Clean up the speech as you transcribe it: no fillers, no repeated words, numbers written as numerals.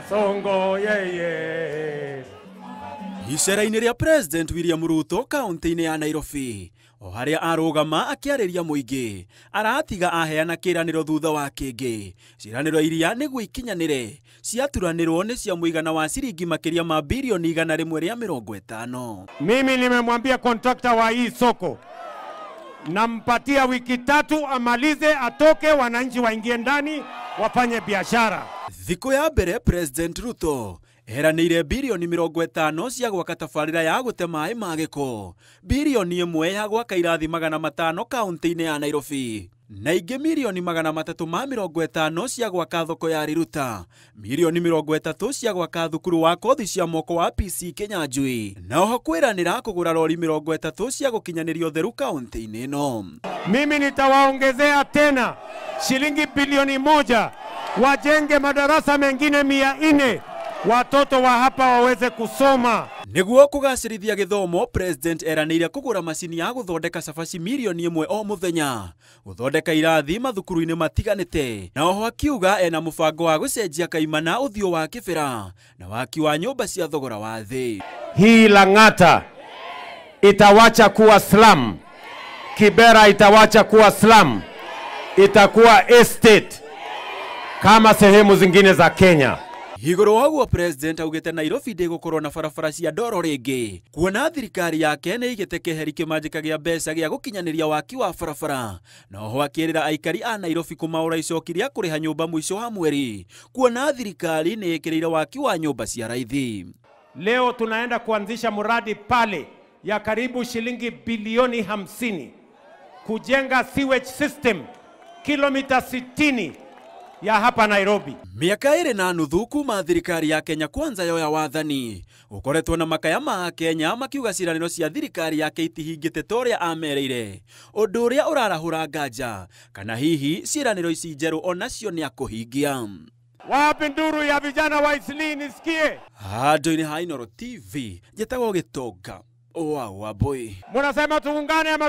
Songo yeye. Icera-inĩ rĩa President William Ruto kaunti-inĩ ya Nairobi, o harĩa arũgama akĩarĩria mũingĩ, aratiga aheana kĩĩranĩro thutha wa kĩngĩ. Ciĩranĩro iria nĩguo ikinyanĩre ciaturanĩrwo nĩ cia mũigana wa ciringi makĩria ma bilioni 150. Mimi nimemwambia contractor wa hii soko, nampatia wiki 3 amalize, atoke, wananchi waingie ndani wafanye biashara. Thikũ ya mbere President Ruto eranĩire bilioni 50 cia gwaka tabarĩra ya gũte maĩ ma gĩko, bilioni 1 ya gwaka irathi 500 kaunti-inĩ ya Nairobi, na ingĩ milioni 350 cia gwaka thoko ya Riruta, milioni 30 cia gwaka thukuru wa kothi cia moko wa PC Kinyanjui, na oho kwĩranĩra kũgũra rori 30 cia gũkinyanĩria ũtheru kaunti-inĩ ĩno. Mimi nitawaongezea tena shilingi bilioni 1 wajenge madarasa mengine 400 watoto wa hapa waweze kusoma. Nĩguo kũgacĩrithia gĩthomo, President eranĩire kũgũra macini ya gũthondeka cabaci milioni 1 o mũthenya, gũthondeka irathi mathukuru-inĩ matiganĩte, na oho akiuga ena mũbango wa gũcenjia kaimana ũthiũ wa kĩbĩra na waki wa nyũmba cia thogora wa thĩ. Hii Lang'ata itawacha kuwa slum, Kibera itawacha kuwa slum, itakuwa estate kama sehemu zingine za Kenya. Igũrũ wa ũguo President augĩte Nairobi ndĩgũkorwo na barabara cia ndoro rĩngĩ, kuona thirikari yake nĩ ĩigĩte keheri kĩmanjĩka gĩa mbeca gĩa gũkinyanĩria waki wa barabara, na oho akĩrĩra aikari a Nairobi kũmaũra icoki rĩa kũrĩha nyũmba mũico wa mweri, kuona thirikari nĩ ĩkĩrĩire waki wa nyũmba cia raithi. Leo tunaenda kuanzisha mradi pale ya karibu shilingi bilioni 50 kujenga sewage system kilomita 60 ya hapa Nairobi. Miaka 2.5 kuma thirikari ya Kenya Kwanza yoya wathani, ũkoretwo na makaya ma Kenya makiuga ciĩranĩro cia thirikari yake itihingĩte ta ũrĩa amereire, ũndũ ũrĩa ũrarahũra nganja kana hihi ciĩranĩro ici njerũ onacio nĩ akũhingia. Wapi nduru ya vijana wa Isli nisikie? Handũ-inĩ ha Inooro TV, njĩtagwo Gĩtonga wa Wambui. Munasema tuungane ama